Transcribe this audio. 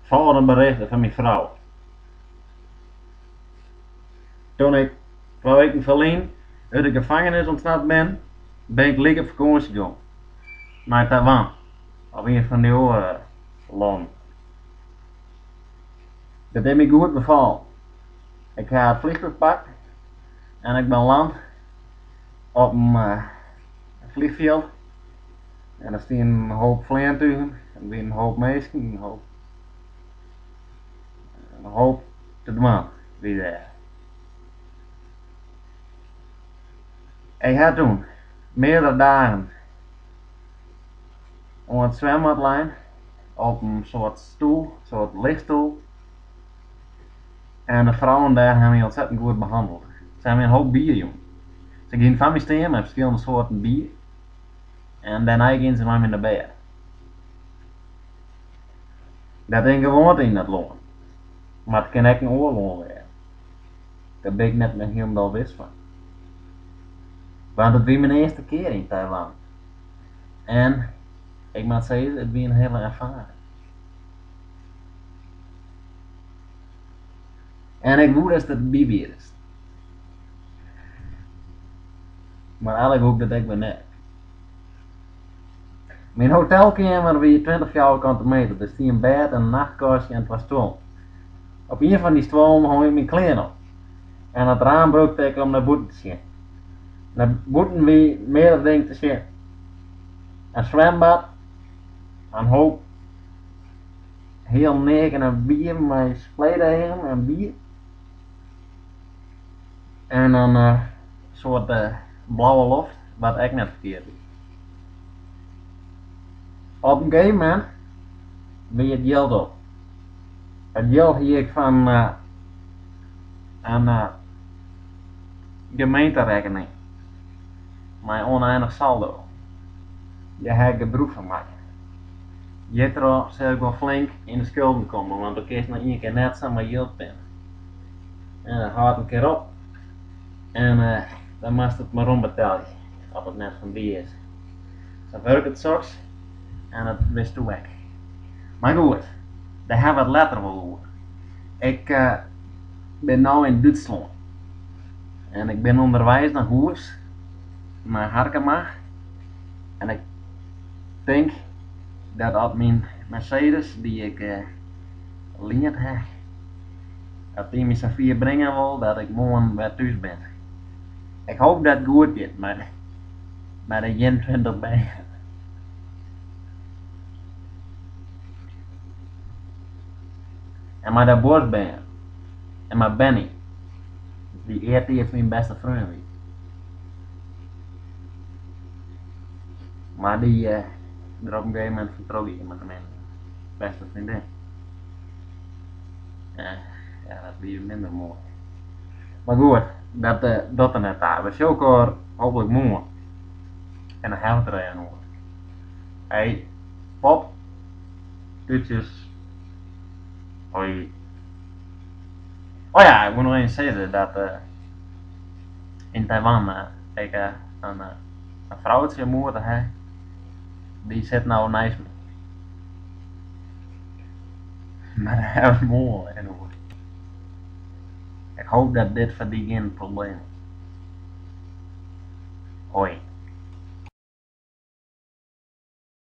Folgjende bericht fan myn frou. Toen ik twa wiken ferlyn út de gefangenis ûntsnapt bin, bin ik lyk op fakânsje gong. Nei Taiwan of ien fan dy oare lannen. Dat is my goed befallen. Ik ha it vliegtuig pakt en ik bin land op in vliegfjild en der stienen in hoop fleantugen, der wienen in hoop minsken, in hoop, in hoop te dwaan wie dêr. Ik ha toen meardere dagen oan it swimbad lein, op in soart stoel, in soart lichstoel. En de frouwen dêr ha my ontzettend goed behanneld. Se ha my in hoop bier jûn. Se gienen foar my stean mei ferskillende soarten bier en dêrnei gienen se mei my nei bêd. Dat is in gewoante yn dat lân, mar it kin ek in oar lân wêze. Dêr bin ik net mear hielendal wis fan. Want it wie myn earste kear yn Taiwan. En ik moat sizze, it wie in hiele erfaring. En ik woe datst derby wiest. Mar eigentlik woe ik dat ek wer net. Myn hotelkeamer wie 20 fjouwerkante meter. Der stie in bêd, in nachtkastje en twa stuollen. Op ien fan dy stuollen hong ik myn klean op. En it raam brûkte ik om nei bûten te sjen. Nei bûten wie meardere dingen te sjen. In swimbad, in hoop heal neakene wieven mei spleeteagen en bier. En in soart blauwe loft, wat ek net ferkeard wie. Op in gegeven momint wie it jild op. It jild hie ik fan in gemeenterekkening mei ûneinich saldo. Dêr ha ik gebrûk fan makke. Hjirtroch sil ik wol flink yn de skulden komme, want do kinst no ien kear net samar jild pinne. En dat hâldt in kear op en dan moatst it mar werombetelje, as it net fan dy is. Sa wurket soks en dat witsto ek. Mar goed, dêr hawwe we it letter wol oer. Ik bin no yn Dútslân en ik bin ûnderweis nei hûs, nei Harkema. En ik tink dat as myn Mercedes, dy't ik liend ha, dat dy my safier bringe wol dat ik moarn wer thús bin. Ik hoop dat it goed giet mei de 21 bern. En mei de buorbern. En mei Benny, dy't eartiids myn bêste freon wie. Mar dy't der op in gegeven momint fan troch gie mei myn bêste freondin. Ja, dat wie minder moai. Mar goed, dat docht der net ta. We sjogge elkoar hooplik moarn. En dan hawwe we it der even oer. Hey, pop, Dútsjes, hoi. Oh ja, ik woe noch even sizze dat yn Taiwan ik in froutsje moete ha. Dy sit no neist my. Mar dêr hawwe we it moarn even oer. Ik hoop dat dit foar dy gjin probleem is. Hoi.